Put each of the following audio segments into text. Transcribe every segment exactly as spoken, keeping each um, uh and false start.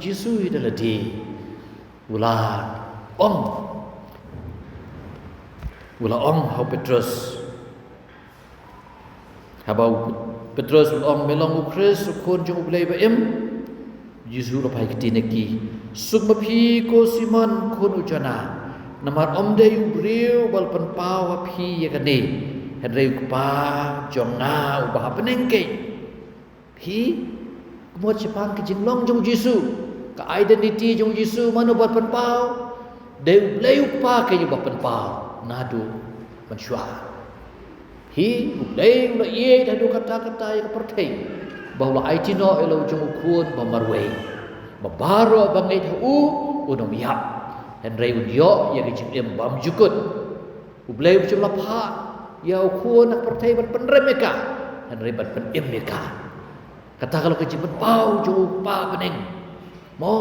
Jisu hi da lade u la ong, u la ong ha u Petros. Haba u Petros u la ong, "Me long u Khrist, u Khun jong U Blei ba im." Jisu u la phai kti na ki, "Suk ma phi ko Simon khun u Jona, namar ym dei u briew ba la pynpaw ha phi ïa kane, hynrei u Kpa jong nga uba ha bneng keiñ." Phi, kumno shaphang ka jinglong jong u Jisu, ka identity jong u Jisu, mano ba pynpaw? Dei U Blei U Kpa keiñ uba pynpaw naduh mynshuwa. Phi, U Blei u la ïeit haduh katta katta ïa ka pyrthei ba u la aiti noh ïa la u jong u Khun ba marwei, ba baroh ba ngeit ha u un ym ïap, hynrei un ïoh ïa ka jingim bymjukut. U Blei um shym la phah ïa u Khun ha ka pyrthei ban pynrem ïa ka, hynrei ban pynim ïa ka. Kata ka long ka jingpynpaw jong u Kpa bneng. Mo,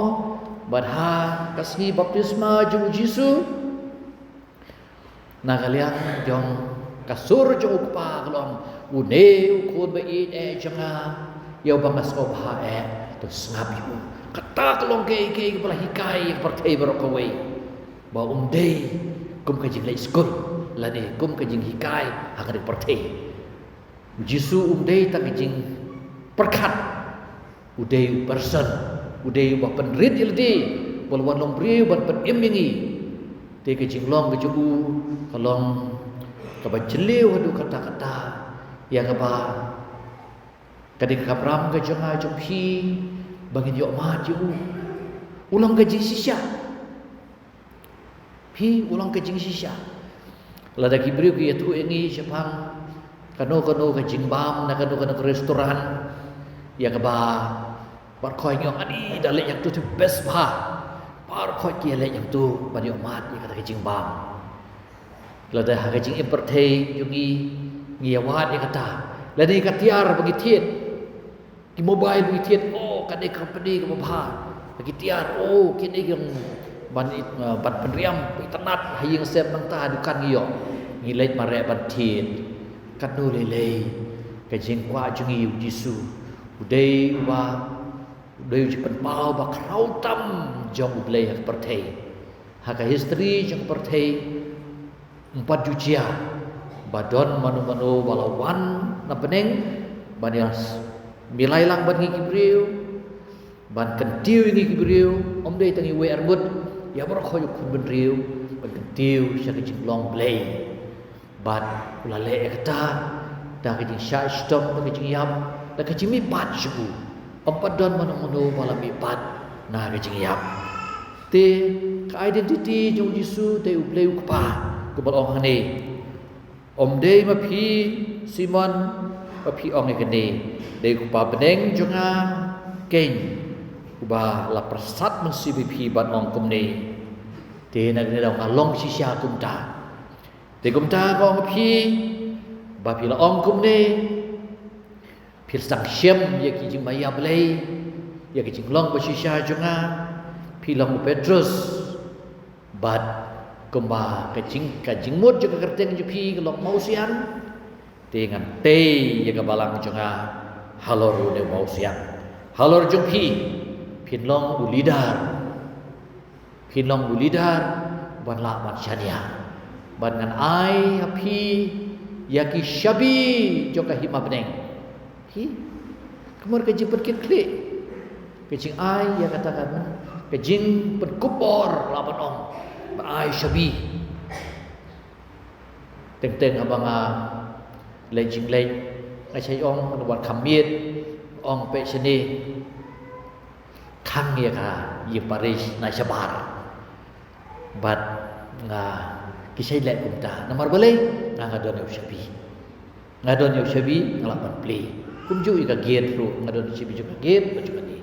bad ha ka sngi baptisma jong u Jisu, na ka liang jong ka sur jong u Kpa ka long, "Une u Khun ba ïeit eh jong nga, ïa uba nga sngewbha eh, to sngap ïa u." Kata ka long kaei kaei kaba la hikai ïa ka pyrthei baroh kawei, ba um dei kum ka jingleit skul lane kum ka jinghikai ha kane ka pyrthei. U Jisu um dei tang ka jingpyrkhat, u dei u person, u dei uba pynrit ïa lade, uba la wan long briew ban pynim ïa ngi. Te ka jinglong ka jong u ka long kaba jylliew haduh katta katta ïa kaba ka dei ka kamram ka jong nga jong phi ba ngin ïoh mad ïa u. U long ka jingshisha. Phi, u long ka jingshisha. Lada ki briew ki ïathuh ïa ngi shaphang kano kano ka jingbam na kano kano ka restaurant, ïa kaba baroh khoit ngi ong, "Ani, da leit hangto te best bha." Baroh khoit ki ïaleit hangto ban ïoh mad ïa kata ka jingbam. Lada ha ka jingim pyrthei jong ngi, ngi ïawad ïa kata, lada ïa ka tiar ba ngi thied, ki mobile ba ngi thied, oh, kane ka company kaba bha. Ki tiar, oh, kine ki ong ban, uh, ban pynriam itynnad ha ïing sem, nangta dukan ngi ïoh. Ngi leit mareh ban thied. Katno lei lei ka jingkwah jong ngi ïa u Jisu, u dei uba, u dei u jingpynpaw ba khraw tam jong U Blei ha ka pyrthei. Ha ka history jong ka pyrthei, ym pat ju jia ba don mano mano ba la wan na bneng ban ïa s-, milai lang bad ngi ki briew, ban kyntiew ïa ngi ki briew, ym dei tang iwei arngut, ïa baroh khoit u khun bynriew, ban kyntiew sha ka jinglong Blei. Bad u la leh ïa kata da ka jingshah shitom, da ka jingïap, da ka jingmihpat jong u. Ym pat don mano mano ba la mihpat na ka jingïap. Te ka identity jong u Jisu dei U Blei U Kpa, kumba la ong hangne. Ym dei ma phi Simon ba phi ong ïa kane, dei U Kpa bneng jong nga keiñ uba la pyrsad mynsiem ïa phi ban ong kumne. Te na kane daw nga long shisha kumta. Te kumta nga ong ïa phi ba phi la ong kumne, phi la sdang shem ïa ki jingmaïa Blei, ïa ki jinglong ba shisha jong nga. Phi long u Petrus, bad kumba ka jing, ka jingmut jong ka kyrteng jong phi ka long Mawsiang, te ngan tei ïa ka balang jong nga halor une u Mawsiang. Halor jong phi, phin long u leader. Phin long u leader ban lah ban shaniah. Bad ngan ai ha phi ïa ki shabi jong ka hima bneng. Hi, ka mut ka jingpynkit khlieh, ka jingai ïa kata ka, ka jingpynkup bor lah ban ong, ban ai shabi. Teng teng haba nga leit jingleit, nga shait ong, nga wan kham miet, ong peit shane, khang ïa ka ïing parish na shabar. Bad nga ki shait leh kumta. Namar balei? Nga, nga don ïa u shabi. Nga don ïa u shabi, nga lah ban plie. Kumjuh ïa ka gate ruh, nga don ïa u shabi jong ka gate bad jong kane.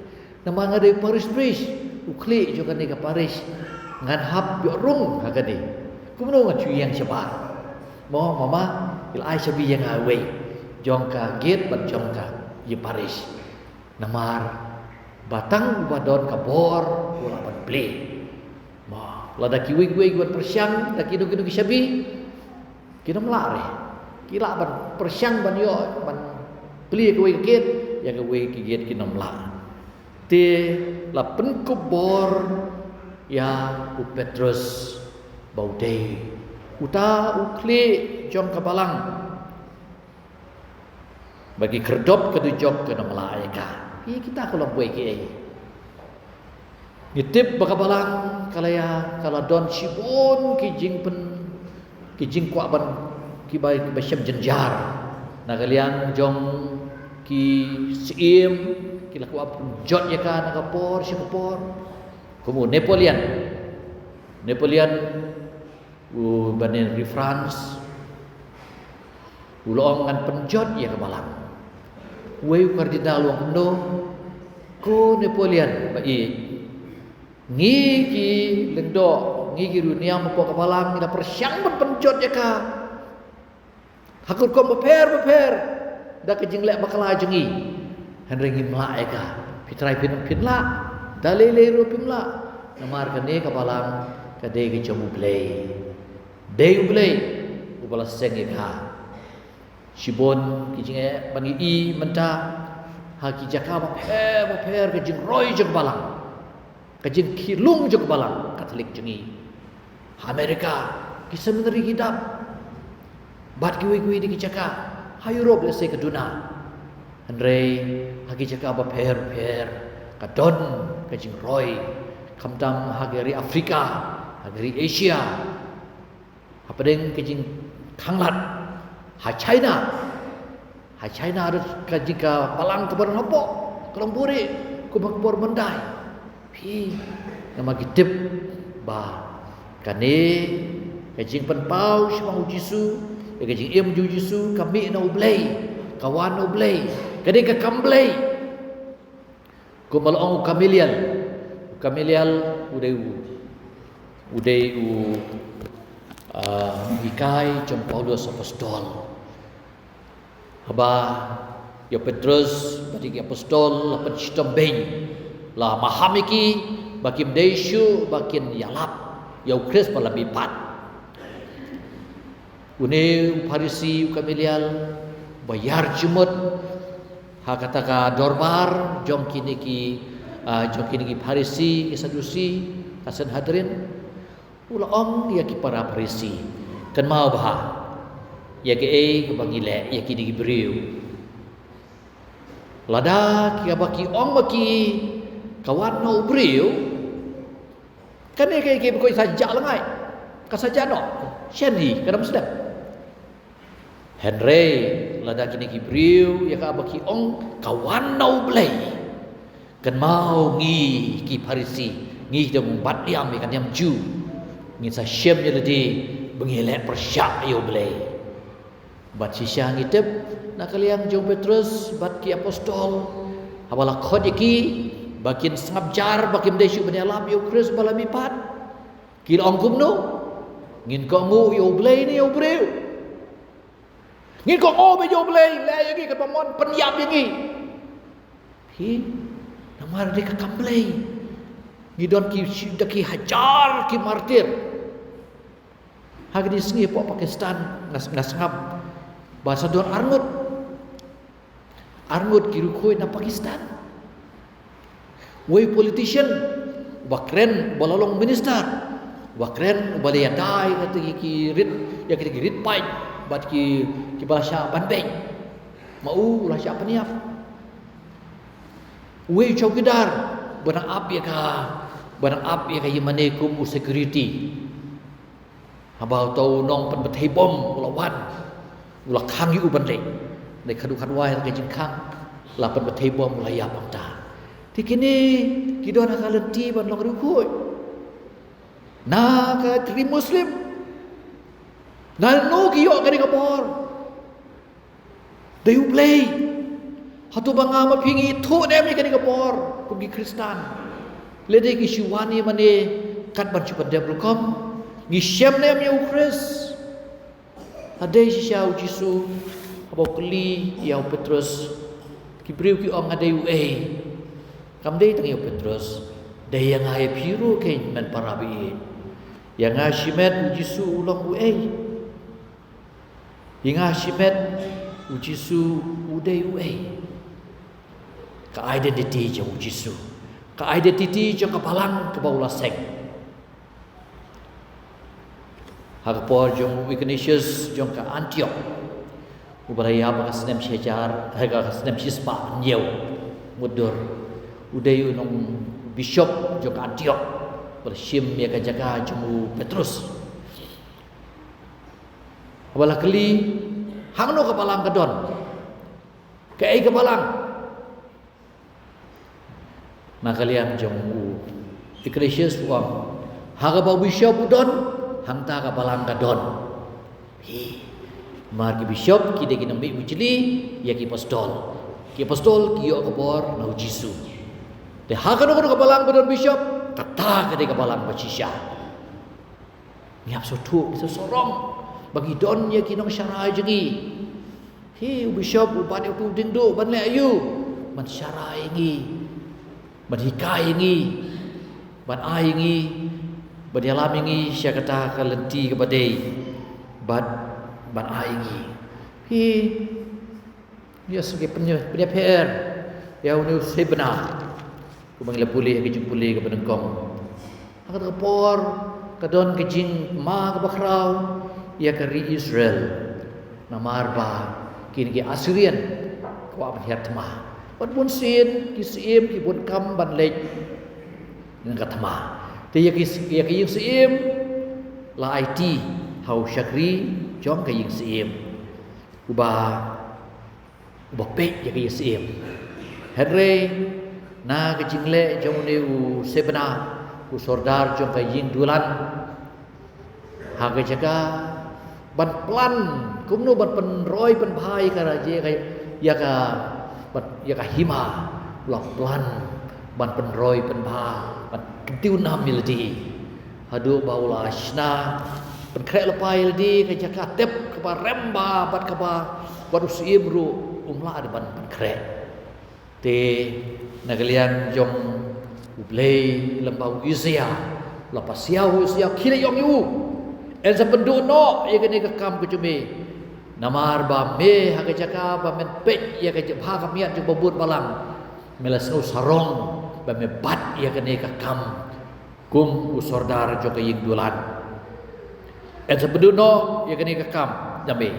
Namar nga dei parish priest, u khlieh jong kane ka parish, ngan hap ïoh rung ha kane. Kumno ngan shu ïeng shabar? Mo, mama, phi la ai shabi ïa nga wei jong ka gate bad jong ka ïing parish. Namar ba tang uba don ka bor u lah ban plie. Mo, lada kiwei kiwei ki wan pyrshang da kino kino ki shabi, kin ym lah re. Ki lah ban pyrshang ban ïoh, ban plie kawei ka gate, ïa kawei ka gate kin ym lah. Te la pynkup bor ïa u Petrus ba u dei uta u khlieh jong ka balang ba ki khyrdop ka dujok kan ym lah ïa ka. Ïa kita ka long bor kiei. Ngi tip ba ka balang ka la ïa, ka la don shibun ki jingpyn, ki jingkwah ban, ki ba, ki ba shem jynjar na ka liang jong ki syiem, ki la kwah pynjot ïa ka na ka por sha ka por. Kum u Napoleon, Napoleon u ba na ri France, u la ong ngan pynjot ïa ka balang. Wei u Cardinal u ong kumno? Ko Napoleon ba ïeit, ngi ki lyngdoh, ngi ki riewniam hapoh ka balang ngi la pyrshang ban pynjot ïa ka ha ka rukom bapher bapher da ka jingleh bakla jong ngi. Hynrei ngim lah ïa ka. Phi trai phin, phin lah, da lei lei ruh phim lah. Namar kane ka balang ka dei ka jong U Blei. Dei U Blei uba la seng ïa ka. Shibun ki jingeh ba ngi i mynta ha ki jaka bapher bapher, ka jingroi jong ka balang, ka jingkhlung jong ka balang Katholik jong ngi. Ha Amerika ki seminari ki dap, bad kiwei kiwei de ki jaka, ha Europe lehse ka duna. Hynrei ha ki jaka bapher bapher ka don ka jingroi, khamtam ha ka ri Afrika, ha ka ri Asia, hapdeng ka jingkhanglad, ha China, ha China ruh ka jingka balang kaba don hapoh ka long buhrieh kum ha ka por ban dei. Phi, namar ki tip ba kane ka jingpynpaw shaphang U Jisu, ka jingim jong U Jisu ka mih na U Blei, ka wan na U Blei, ka dei ka kam Blei. Kumba la ong u Gamaliel, u Gamaliel u dei u, u dei u, ah, hikai jong u Paulus Apostol. Haba ïa u Petrus bad ïa ki apostol la pynshitom beiñ, la maham ïa ki ba kim dei shuh ba kin ïalap ïa u Khrist ba la mihpat. Une u Pharisi u Gamaliel ba ïar jingmut ha kata ka dorbar jong kine ki, ah, jong kine ki Pharisi, ki Sadusi, ka Sanhedrin. U la ong ïa ki para Pharisi, kynmaw bha ïa kaei kaba ngi leh ïa kine ki briew. Lada ki, haba ki ong ba ki, ka wan na u briew, kane kaei kaei ba ko sa jah lyngngai, ka sa jah noh, shen hi, ka dang slem. Hynrei lada kine ki briew ïa kaba ki ong ka wan na U Blei, kynmaw ngi ki Pharisi, ngi ki dang bat niam ïa ka niam Jiw, ngin sa shem ïa lade ba ngi leh pyrshah ïa U Blei. Bad shisha ngi tip na ka liang jong u Petrus bad ki apostol, haba la khot ïa ki ba kin sngap jar ba kim dei shuh ban ïalap ïa u Khrist ba la mihpat, ki la ong kumno? Ngin kohnguh ïa U Blei ne ïa u briew? Ngin kohnguh beit ïa U Blei, leh ïa ngi katba mon, pynïap ïa ngi. Phi, namar dei ka kam Blei. Ngi don ki, da ki hajar ki martir. Ha kine ki sngi hapoh Pakistan nga, nga sngap ba sa don arngut, arngut ki riewkhuid na Pakistan. Wei politician ba kren, ba la long minister, ba kren, ba la ïada ïa kata ki, ki rit, ïa kata ki rit paid bad ki, kiba la shah ban beiñ. Ma u la shah pynïap. Wei chowkidar ba nang ap ïa ka, ba nang ap ïa ka ïingmane kum u security. Haba uto u nongpynbthei bom u la wan, u la khang ïa u ban leit. Dei khadduh khadwai ka jingkhang, la pynbthei bom u la ïap hangta. Te kine ki don ha ka lynti ban long riewkhuid na ka ri Muslim. Nangno ki ïoh kane ka bor? Dei U Blei. Hato ba nga ma phi ngi ithuh ne em ïa kane ka bor kum ki Khristan? Lehse ki shu wan ïa mane kat ban shu pyndep rukom. Ngi shem ne em ïa u Khrist? Hynrei shisha U Jisu haba u kylli ïa u Petrus, ki briew ki ong, nga dei uei? Kam dei tang ïa u Petrus, dei ïa nga ïa phi ruh keiñ, men para ba ïeit. Ïa nga shimet U Jisu u long uei? Ïa nga shimet U Jisu u dei uei? Ka identity jong U Jisu. Ka identity jong ka balang kaba u la seng. Ha ka por jong u Ignatius jong ka Antioch, uba la ïap ha ka snem shi hajar, ha ka snem shispah hynñiew mutdur. U dei u nongbishop jong ka Antioch, uba la shim ïa ka jaka jong u Petrus. Haba la kylli, hangno ka balang ka don? Kaei ka balang? Na ka liang jong u Ignatius u ong, ha kaba u bishop u don, hangta ka balang ka don. Hi. Namar ki bishop ki dei ki nongmih bijli ïa ki apostol. Ki apostol ki ïoh ka bor na u Jisu. Te ha kano kano ka balang ba don bishop, kata ka dei ka balang ba shisha. Ngi hap sngewthuh, ngi sngewsarong ba ngi don ïa ki nongsharai jong ngi. Hi, u bishop u bat ïa uto u diengduh ban leh aïu? Ban sharai ïa ngi, ban hikai ïa ngi, ban ai ïa ngi, ban ïalam ïa ngi sha kata ka lynti kaba dei, bad ban ai ïa ngi. Hi, ïa, sa ki pynïa, pynïapher ïa une u Sebna. Kumba ngi la pule ha ka jingpule kaba nyngkong, ha kata ka por ka don ka jingma kaba khraw ïa ka ri Israel. Namar ba kine ki Assyrian ki kwah ban hiar thma. Bad bunsien ki syiem ki bun kam ban leit na ka thma. Te ïa ki, ïa ka ïing syiem la aiti ha u shakri jong ka ïing syiem, uba, uba peit ïa ka ïing syiem. Hynrei na ka jingleh jong une u Sebna, u sordar jong ka ïing dulan, ha ka jaka ban plan kumno ban pynroi pynbha ïa ka, ïa ka, ïa ka, ban, ïa ka hima, u la plan ban pynroi pynbha, ban kyntiew nam ïa lade. Haduh ba u la shna pynkhreh lypa ïa lade, ka jaka tep kaba rem bha bad kaba wat u syiem ruh um lah ban pynkhreh. Te na ka liang jong U Blei lem bad u Isaïah, la pasiaw u Isaïah, khie leit ong ïa u, yn sa pynduh noh ïa kane ka kam ka jong me. Namar ba me ha ka jaka ba men peit ïa ka jaka bha ka miat jong u babun balang, me la sngewsarong ba me bat ïa kane ka kam kum u sordar jong ka ïing dulan. Yn sa pynduh noh ïa kane ka kam jong me.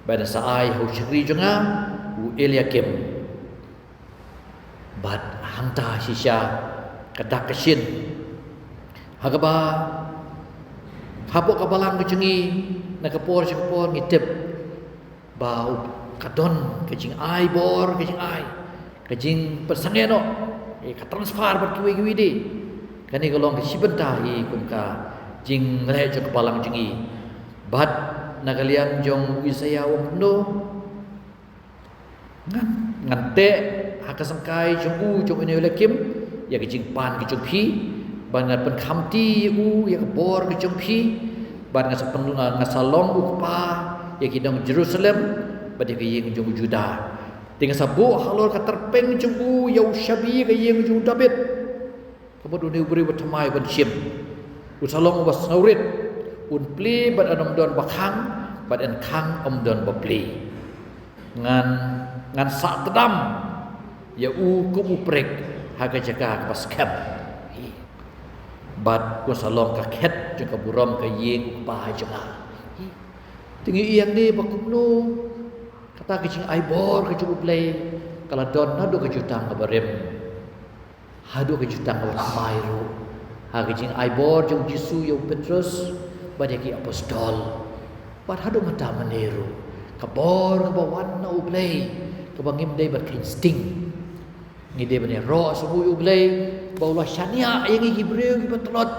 Bad yn sa ai ha u shakri jong nga u Eliakim. Bad hangta shisha ka dak ka shin, ha kaba hapoh ka balang ka jong ngi, na ka por sha ka por ngi tip ba u, ka don ka jingai bor, ka jingai, ka jingpynsangeh noh, eh, ka transfer bad kiwei kiwei de. Kane ka long ka shi bynta hi kum ka jingleh jong ka balang jong ngi. Bad na ka liang jong u Isaïah u ong kumno? Ngan, ngan teh ha ka syngkai jong u, jong une u Eliakim, ïa ka jingpan ka jong phi, bad ngan pynkhamti ïa u ïa ka bor ka jong phi, bad ngan sa pyn, ngan sa long u kpa ïa ki nong Jerusalem bad ïa ka ïing jong u Judah. Te ngan sa buh halor ka tyrpeng jong u ïa u shabi ka ïing jong u David. Ka mut une u briew ba thymmai ban shim. Un sa long uba sngewrit, un plie bad un ym don ba khang, bad un khang ym don ba plie. Ngan, ngan sah tdam ïa u kum u prek ha ka jaka kaba skhem. Bad un sa long ka khet jong ka burom ka ïing u kpa jong nga. Te ngi ïeng ne ba kumno kata ka jingai bor ka jong U Blei ka la don naduh ka jutang kaba rim haduh ka jutang kaba thymmai ruh, ha ka jingai bor jong u Jisu ïa u Petrus bad ïa ki apostol. Bad haduh mynta mynne ruh, ka bor kaba wan na U Blei kaba ngim dei ban kheiñ sting. Ngi dei ban ïaroh sngewbha ïa U Blei ba u la shaniah ïa ngi ki briew kiba tlot.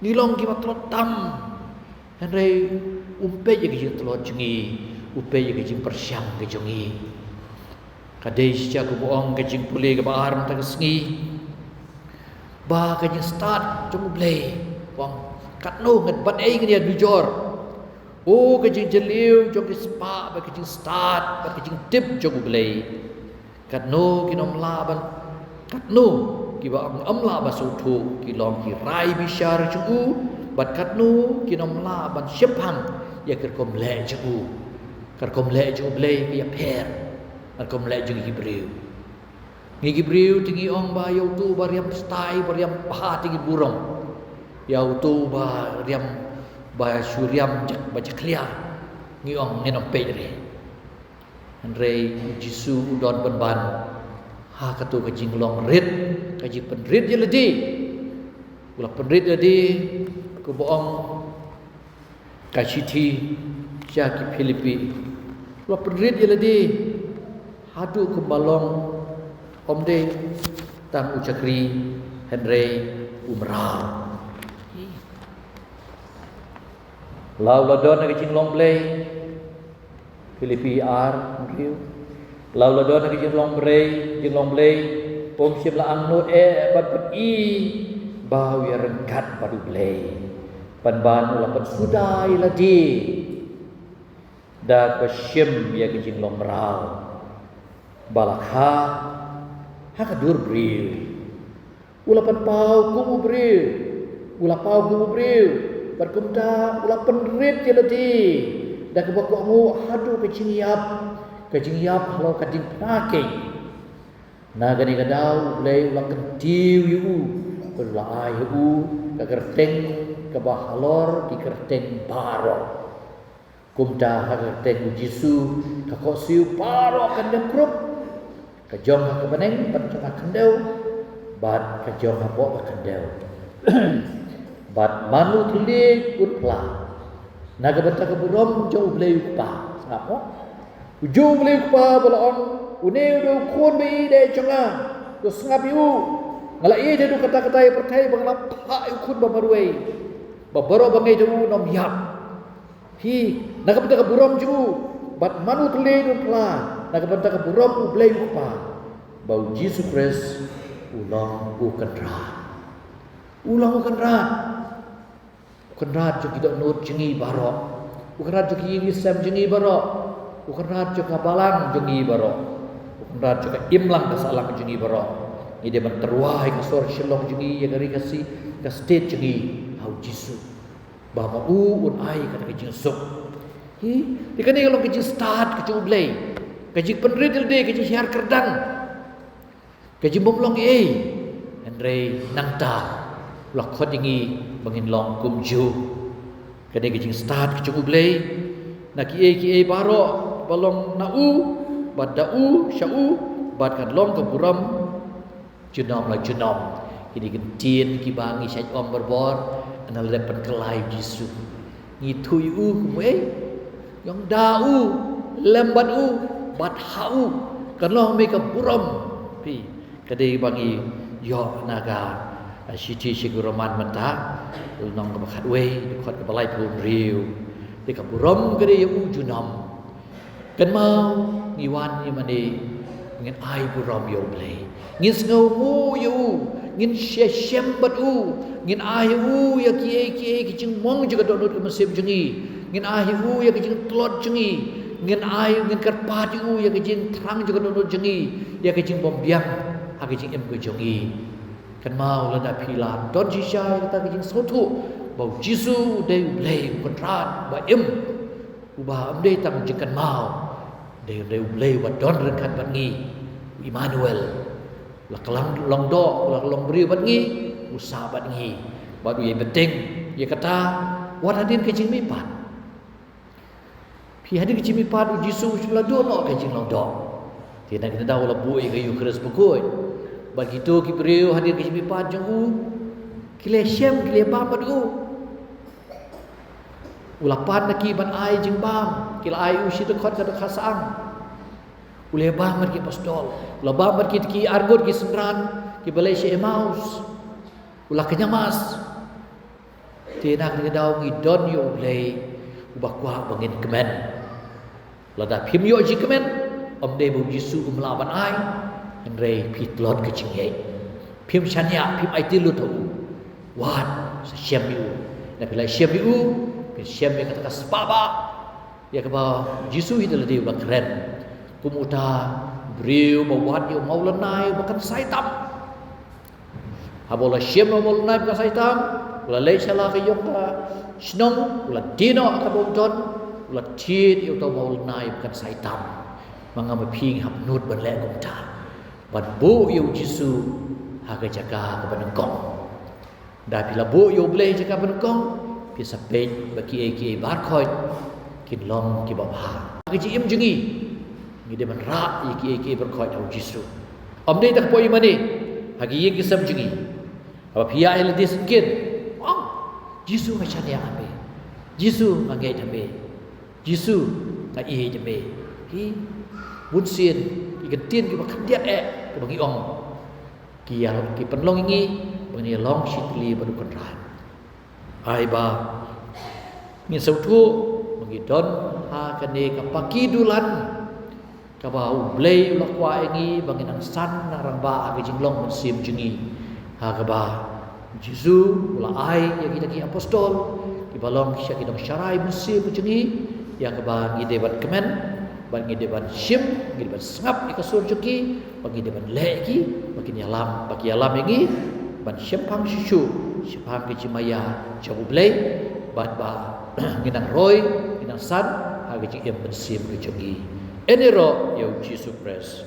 Ngi long kiba tlot tam. Hynrei um peit ïa ka jingtlot jong ngi, u peit ïa ka jingpyrshang ka jong ngi. Ka dei shisha kum u ong ka jingpule kaba ar mynta ka sngi, ba ka jingstad jong U Blei, u ong, katno ngan, bad ei ngan ïa nujor. O ka jingjylliew jong ki spah bad ka jingstad bad ka jingtip jong U Blei. Katno kin ym lah ban, katno kiba ym lah ban sngewthuh ki long ki rai bishar jong u, bad katno kin ym lah ban shemphang ïa ka rukom leh jong u. Ka rukom leh jong U Blei ka ïapher na ka rukom leh jong ki briew. Ngi ki briew te ngi ong ba ïa uto ba riam stai, ba riam bha te ngi burom. Ïa uto ba riam, ba shu riam jak, ba jakhlia, ngi ong ngin ym peit re. Hynrei u Jisu u don pynban ha kato ka jinglong rit, ka jingpynrit ïa lade. U la pynrit ïa lade, kumba ong ka shithi sha ki Philippi. U la pynrit ïa lade haduh kumba long, ym dei tang u shakri, hynrei u mraw. La u la don ha ka jinglong Blei, Philippi ar, hynriew. La u la don ha ka jinglong Blei, jinglong Blei, um shym la angnud eh ban pyni ba u ïaryngkat bad u Blei. Pynban u la pynsuda ïa lade da kaba shim ïa ka jinglong mraw, ba la kha ha ka dur briew. U la pynpaw kum u briew, u la paw kum u briew, bad kumta u la pynrit ïa lade da kaba kohnguh haduh ka jingïap, ka jingïap halor ka diengphna keiñ. Na kane ka daw u Blei u la kyntiew ïa u, bad u la ai ïa u ka kyrteng kaba halor ki kyrteng baroh. Kumta ha ka kyrteng u Jisu ka khohsiew baroh kan dep krup, ka jong ha ka bneng bad jong ha khyndew, bad ka jong hapoh ka khyndew. Bad mano thylliej un phla na ka bynta ka burom jong u Blei u Kpa? Sngap mo. U ju u Blei u Kpa ba la ong, une u dei u khun ba ïeid jong nga, to sngap ïa u. Nga la ïeid haduh katta katta ïa pyrthei ba nga la phah ïa u khun ba marwei, ba baroh ba ngeit ha u nym ïap. Hi, na ka bynta ka burom jong u, bad mano thylliej un phla na ka bynta ka burom u Blei u Kpa, ba u Jisu Khrist u long u Kynrad. U long u Kynrad. U Kynrad jong ki dohnud jong ngi baroh. U Kynrad jong ki ïing ki sem jong ngi baroh. U Kynrad jong ka balang jong ngi baroh. U Kynrad jong ka imlang ka sahlang jong ngi baroh. Ngi dei ban tyrwa ïa ka sor Shillong jong ngi, ïa ka ri Khasi, ka state jong ngi, ha u Jisu. Ba ma u un ai kata ka jingsuk. Hi, te kane ka long ka jingstad ka jong u Blei. Ka jingpynrit ïa lade, ka jinghiar kyrdan, ka jingbymlong ei. Hynrei nangta u la khot ïa ngi ba ngin long kumjuh. Kane ka jingstad ka jong u Blei. Na kiei kiei baroh ba long na u, bad da u, sha u, bad kan long ka burom junom la junom. Kine ki ktien kiba ngi shait ong barabor, ynda la dep pynkylla ïa u Jisu. Ngi ïathuh ïa u kum ei? Ngi ong da u, lem bad u, bad ha u, kan long mei ka burom. Phi, ka dei ba ngi ïoh na ka, eh, shithi sha ki Roman mynta, lynnong kaba khatwei, dkhot kaba laiphew hynriew. Te ka burom ka dei ïa u junom. Kynmaw, ngi wan ïa mane, ngin ai burom ïa u Blei. Ngin sngewnguh ïa u, ngin shem bad u, ngin ai ïa u ïa kiei kiei ki jingmong jong ka dohnud ka mynsiem jong ngi. Ngin ai ïa u ïa ka jingtlot jong ngi. Ngin ai, ngin kyrpad ïa u ïa ka jingthrang jong ka dohnud jong ngi, ïa ka jingbymbiang ha ka jingim ka jong ngi. Kynmaw, lada phi la don shisha ïa kata ka jingsngewthuh ba u Jisu u dei u Blei, u Kynrad ba im, uba ym dei tang jingkynmaw, dei, dei u Blei uba don ryngkat bad ngi, u Immanuel. U la kylla long doh, u la long briew bad ngi, u sah bad ngi. Bad u ïai bteng ïa kata wat hadien ka jingmihpat. Phi, hadien ka jingmihpat u Jisu u shu la duh noh ka jinglong doh. Te na kata ka daw u la buh ïa ka Eukharist bakhuid. Bad kito ki briew hadien ka jingmihpat jong u ki la shem, ki la bam bad u. U la pan na ki ban ai jingbam, ki la ai u shi dkhot ka dohkha sahang. U la bam bad ki apostol, u la bam bad ki, ki arngut ki synran kiba leit sha Emmaus. U la kynmaw. Te na kata ka daw ngi don ïa u Blei uba kwah ba ngin kmen. Lada phim ïoh jingkmen, ym dei ba u Jisu um lah ban ai, hynrei phi tlot ka jingngeit. Phim shaniah, phim aiti lut ha u. Wat, sa shem ïa u. Lada phi la shem ïa u, phin shem ïa kata ka spah bah ïa kaba u Jisu hi da lade u la kren. Kum uta u briew ba wad ïa u mawlynnai uba kynsai tam. Haba u la shem ïa u mawlynnai ba kynsai tam, u la leit sha la ka ïong ka shnong, u la die noh ha kaba u don, u la thied ïa uta u mawlynnai ba kynsai tam. Ma nga ma phi ngi hap nud ban leh kumta. Ban buh ïa u Jisu ha ka jaka kaba nyngkong. Da phi la buh ïa u Blei ha ka jaka ba nyngkong, phi sa peit ba kiei kiei baroh kin long kiba bha. Ha ka jingim jong ngi, ngi dei ban rah ïa kiei kiei baroh ha u Jisu. Ym dei tang hapoh ïingmane, ha ki ïing ki sem jong ngi. Haba phi ïaid ha lade syngkien, ong, Jisu nga shaniah ha me. Jisu nga ngeit ha me. Jisu nga ïeit ha me. Ki bunsien ki kyntien kiba khyndiat eh kiba ngi ong, ki ïa, ki pynlong ïa ngi ba ngin ïa long shi tylli bad u Kynrad. Ai ba ngin sngewthuh ba ngi don ha kane ka paki dulan kaba u Blei u la kwah ïa ngi ba ngin nang san nang rangbah ha ka jinglong mynsiem jong ngi, ha kaba Jisu u la ai ïa kita ki apostol kiba long sha ki nongsharai mynsiem jong ngi, ïa kaba ngi dei ban kmen, ba ngi dei ban shim, ngi dei ban sngap ïa ka sur jong ki, ba ngi dei ban leh ïa ki ba kin ïalam, ba ki ïalam ïa ngi ban shemphang shuh shuh shaphang ka jingmaïa jong u Blei, bad ba ngin nang roi, ngin nang san ha ka jingim mynsiem ka jong ngi. Ïaroh ïa u Jisu Khrist.